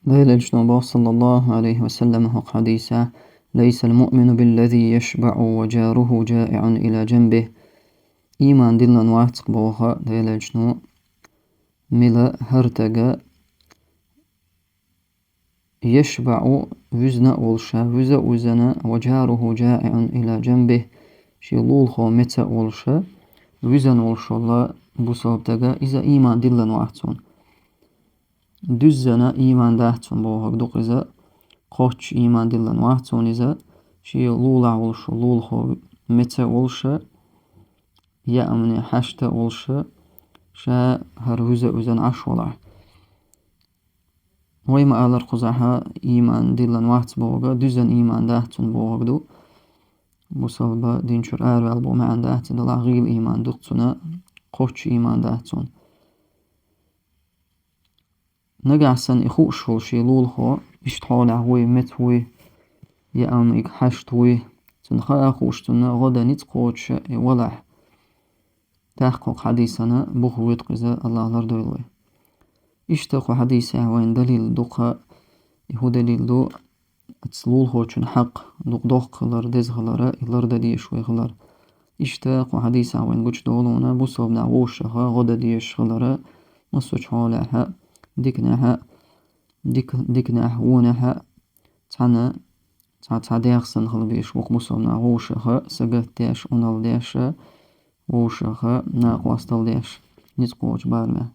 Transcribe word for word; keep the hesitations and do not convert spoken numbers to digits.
Делан элчано боху, саллаллаху алейхи ва саллам, хӀокху хьадисехь: «ليس المؤمن بالذي يشبع وجاره جائع إلى جنبه». Ийман диллина вац боху Делан элчано, мила хӀара стаг, яшбаӀу, вуьзна а волуш, вуьза а вуьзна, ва жаруху жаиӀун иля жанбихи, шен лулахо меца а волуш, вуьзна волуш волу бусалба стаг, иза ийман диллина вац цуьнан. Дуьззина ийман дац цуьнан бохург ду-кх иза, кхоччуш ийман диллина вац цуьнан иза, шен лулахь волуш, лулахо меца а волуш, яамне хьашта а волуш, ша хӀара вуьза а вуьзна Ӏаш волахь. Вай ма-аллара кхузахь ийман диллина вац бохург, дуьззина ийман дац цуьнан бохург ду. Бусалба дин чуьра араваьлла боху маьӀна дац, делахь гӀийла ийман ду-кх цуьнан, кхоччуш ийман дац цуьнан. Нагахь санна и хууш волу шен лулахо, иштта хьолехь вуй, меца вуй, яамниг хьашта вуй, цунна хаа хууш, цунна гӀо дан ницкъ кхочуш и валахь, тӀаккха кху хьадисана бух воьду-кх иза, АллахӀа лардойла вай. Иштта кху хьадисехь вайна далил ду-кх, и хӀун далил ду, оцу лулахочун хьакъ дукха доккха хилар, деза хилар, и лардан дезаш вай хилар. Иштта кху хьадисехь вайна гучудолу вайна бусалба нах вовшашха гӀо дан дезаш хилар, массочу хьолехь, диканехь, дика, диканехь, вонехь, цхьана, цхьа, цхьа дегӀ санна хила безаш ву-кх бусалба нах вовшашха сагатдеш, Ӏуналла деш, вовшашха накъосталла деш, ницкъ кхочу барамехь.